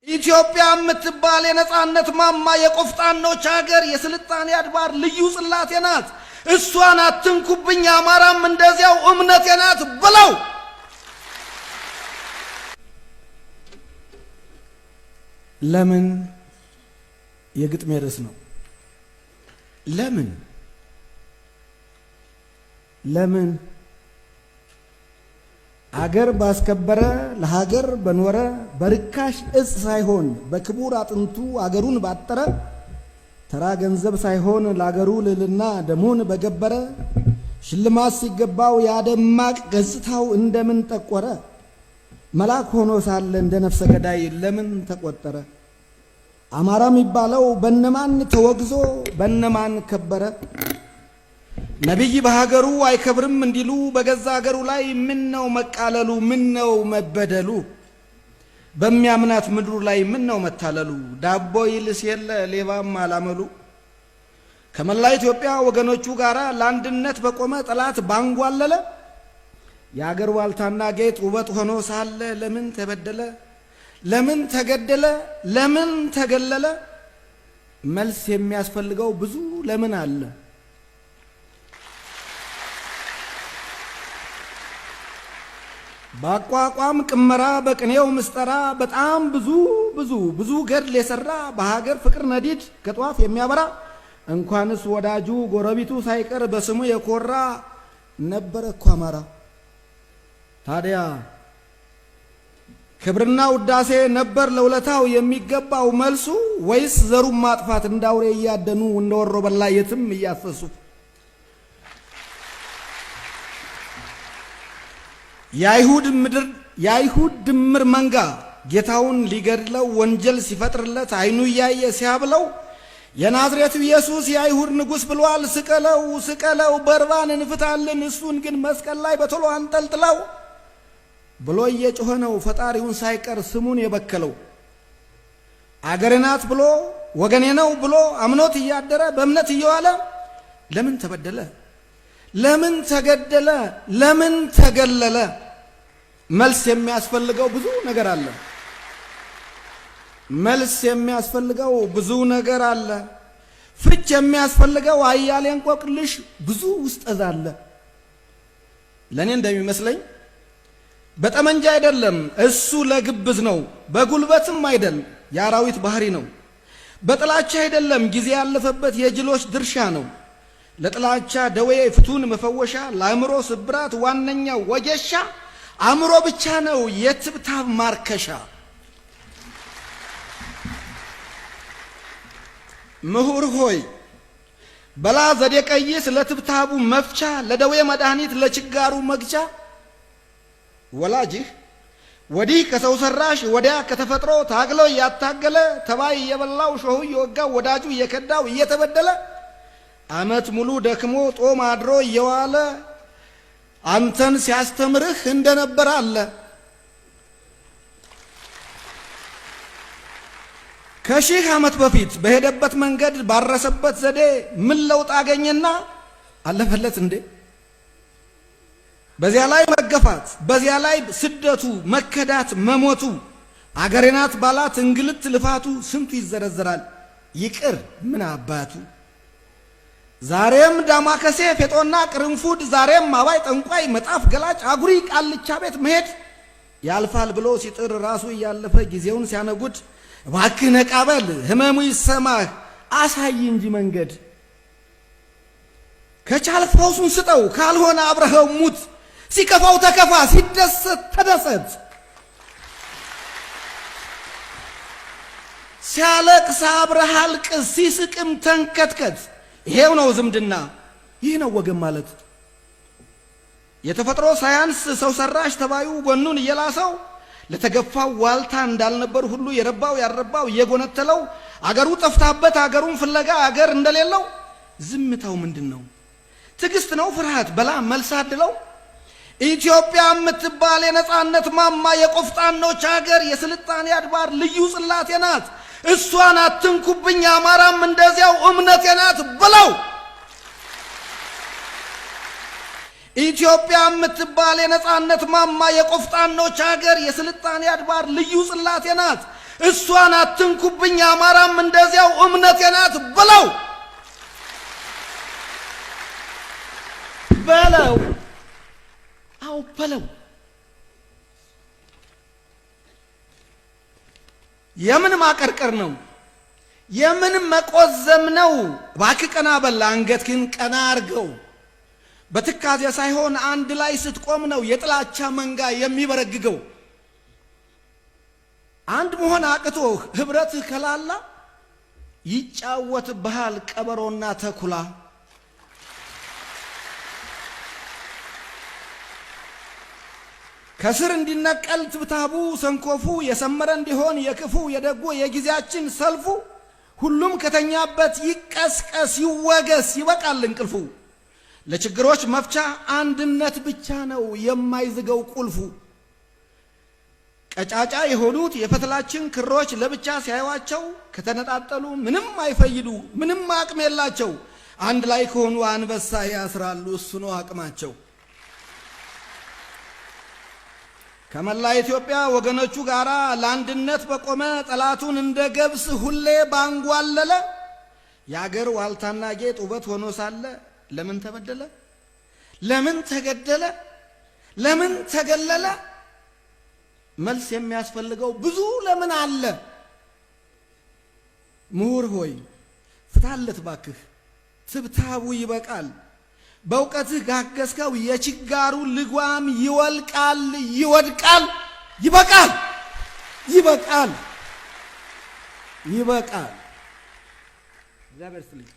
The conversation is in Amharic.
ኢትዮጵያ የምትባል የነጻነት ማማ፣ የቆፍጣኖች ሀገር፣ የስልጣኔ አድባር ልዩ ጽላቴ ናት። እሷን አትንኩብኝ፣ አማራም እንደዚያው እምነቴ ናት ብለው። ለምን የግጥሜ ርዕስ ነው። ለምን ለምን አገር ባስከበረ፣ ለሀገር በኖረ፣ በርካሽ እጽ ሳይሆን በክቡር አጥንቱ አገሩን ባጠረ፣ ተራ ገንዘብ ሳይሆን ለአገሩ ልዕልና ደሙን በገበረ፣ ሽልማት ሲገባው ያደማቅ ገጽታው እንደምን ጠቆረ? መልአክ ሆኖ ሳለ እንደ ነፍሰ ገዳይ ለምን ተቆጠረ? አማራ የሚባለው በነማን ተወግዞ በነማን ከበረ? ነቢይ በሀገሩ አይከብርም እንዲሉ በገዛ ሀገሩ ላይ ምን ነው መቃለሉ? ምን ነው መበደሉ? በሚያምናት ምድሩ ላይ ምን ነው መታለሉ? ዳቦ ይልስ የለ ሌባም አላመሉ። ከመላ ኢትዮጵያ ወገኖቹ ጋር ለአንድነት በቆመ ጠላት ባንጓለለ፣ የአገር ዋልታና ጌጥ ውበት ሆኖ ሳለ ለምን ተበደለ? ለምን ተገደለ? ለምን ተገለለ? መልስ የሚያስፈልገው ብዙ ለምን አለ። በአቋቋም ቅመራ በቅኔው ምስጠራ በጣም ብዙ ብዙ ብዙ ገድል የሰራ፣ በሀገር ፍቅር ነዲድ ከጧፍ የሚያበራ፣ እንኳንስ ወዳጁ ጎረቤቱ ሳይቀር በስሙ የኮራ ነበረ እኮ አማራ። ታዲያ ክብርና ውዳሴ ነበር ለውለታው የሚገባው መልሱ፣ ወይስ ዘሩን ማጥፋት እንዳውሬ እያደኑ እንደ ወሮ በላ የትም እያፈሱ? የአይሁድ ምድር የአይሁድ ድምር መንጋ ጌታውን ሊገድለው ወንጀል ሲፈጥርለት አይኑ እያየ ሲያብለው፣ የናዝሬቱ ኢየሱስ የአይሁድ ንጉሥ ብሏል። ስቀለው፣ ስቀለው፣ በርባን እንፍታልን፣ እሱን ግን መስቀል ላይ በቶሎ አንጠልጥለው ብሎ እየጮኸ ነው ፈጣሪውን ሳይቀር ስሙን የበከለው። አገሬ ናት ብሎ ወገኔ ነው ብሎ አምኖት እያደረ በእምነት እየዋለ ለምን ተበደለ? ለምን ተገደለ? ለምን ተገለለ? መልስ የሚያስፈልገው ብዙ ነገር አለ። መልስ የሚያስፈልገው ብዙ ነገር አለ። ፍች የሚያስፈልገው አያሌ እንቆቅልሽ ብዙ ውስጠዛ አለ። ለእኔ እንደሚመስለኝ በጠመንጃ አይደለም፣ እሱ ለግብዝ ነው። በጉልበትም አይደል፣ የአራዊት ባህሪ ነው። በጥላቻ አይደለም፣ ጊዜ ያለፈበት የጅሎች ድርሻ ነው። ለጥላቻ ደዌ ፍቱን መፈወሻ፣ ለአእምሮ ስብራት ዋነኛው ወጌሻ አእምሮ ብቻ ነው የትብታብ ማርከሻ። ምሁር ሆይ በላ ዘዴ ቀይስ ለትብታቡ መፍቻ፣ ለደዌ መድኃኒት ለችጋሩ መግቻ። ወላጅህ ወዲህ ከሰው ሰራሽ ወዲያ ከተፈጥሮ ታግሎ እያታገለ፣ ተባይ እየበላው ሾሁ እየወጋው ወዳጁ እየከዳው እየተበደለ፣ ዓመት ሙሉ ደክሞ ጦም አድሮ እየዋለ አንተን ሲያስተምርህ እንደነበር አለ። ከሺህ ዓመት በፊት በሄደበት መንገድ ባረሰበት ዘዴ ምን ለውጥ አገኘና አለፈለት እንዴ? በዚያ ላይ መገፋት፣ በዚያ ላይ ስደቱ፣ መከዳት፣ መሞቱ፣ አገሬ ናት ባላት እንግልት ልፋቱ ስንቱ ይዘረዘራል። ይቅር ምን አባቱ። ዛሬም ዳማከሴ ፌጦና ቅርንፉድ፣ ዛሬም አባይ ጠንቋይ መጣፍ ገላጭ አጉሪ ቃልቻ ቤት መሄድ ያልፋል ብሎ ሲጥር ራሱ እያለፈ ጊዜውን ሲያነጉድ፣ እባክህ ነቃበል ህመሙ ይሰማህ አሳይ እንጂ መንገድ። ከቻል ፈውሱን ስጠው ካልሆነ አብረኸው ሙት። ሲከፋው ተከፋ ሲደሰት ተደሰት። ሲያለቅስ አብረህ አልቅስ ሲስቅም ተንከትከት። ይሄው ነው ዝምድና፣ ይህ ነው ወገን ማለት። የተፈጥሮ ሳያንስ ሰው ሰራሽ ተባዩ ጎኑን እየላሰው፣ ለተገፋው ዋልታ እንዳልነበር ሁሉ የረባው ያልረባው እየጎነተለው፣ አገሩ ጠፍታበት አገሩን ፍለጋ አገር እንደሌለው ዝምታው ምንድን ነው? ትዕግስት ነው ፍርሃት? በላ መልስ አድለው። ኢትዮጵያ የምትባል የነጻነት ማማ፣ የቆፍጣኖች ሀገር፣ የስልጣኔ አድባር ልዩ ጽላቴ ናት። እሷን አትንኩብኝ፣ አማራም እንደዚያው እምነቴ ናት ብለው። ኢትዮጵያ የምትባል የነጻነት ማማ፣ የቆፍጣኖች ሀገር፣ የስልጣኔ አድባር ልዩ ጽላቴ ናት። እሷን አትንኩብኝ፣ አማራም እንደዚያው እምነቴ ናት በለው በለው። አዎ በለው። የምን ማቀርቀር ነው? የምን መቆዘም ነው? እባክህ ቀና በል፣ አንገትህን ቀና አርገው። በትካዜ ሳይሆን አንድ ላይ ስትቆም ነው የጥላቻ መንጋ የሚበረግገው። አንድ መሆን አቅቶህ ህብረትህ ከላላ ይጫወትብሃል ቀበሮና ተኩላ። ከስር እንዲነቀል ትብታቡ ሰንኮፉ የሰመረ እንዲሆን የክፉ የደጉ የጊዜያችን ሰልፉ ሁሉም ከተኛበት ይቀስቀስ ይወገስ ይበቃል እንቅልፉ። ለችግሮች መፍቻ አንድነት ብቻ ነው የማይዝገው ቁልፉ። ቀጫጫ የሆኑት የፈትላችን ክሮች ለብቻ ሲያዩዋቸው ከተነጣጠሉ ምንም አይፈይዱ፣ ምንም አቅም የላቸው። አንድ ላይ ከሆኑ አንበሳ ያስራሉ፣ እሱ ነው አቅማቸው። ከመላ ኢትዮጵያ ወገኖቹ ጋር ለአንድነት በቆመ ጠላቱን እንደ ገብስ ሁሌ ባንጓለለ የአገር ዋልታና ጌጥ ውበት ሆኖ ሳለ ለምን ተበደለ? ለምን ተገደለ? ለምን ተገለለ? መልስ የሚያስፈልገው ብዙ ለምን አለ። ምሁር ሆይ ፍታለት ባክህ፣ ትብታቡ ይበቃል። በእውቀትህ ጋገዝከው የችጋሩ ልጓም ይወልቃል፣ ይወድቃል። ይበቃል፣ ይበቃል፣ ይበቃል። እግዚአብሔር ይስጥልኝ።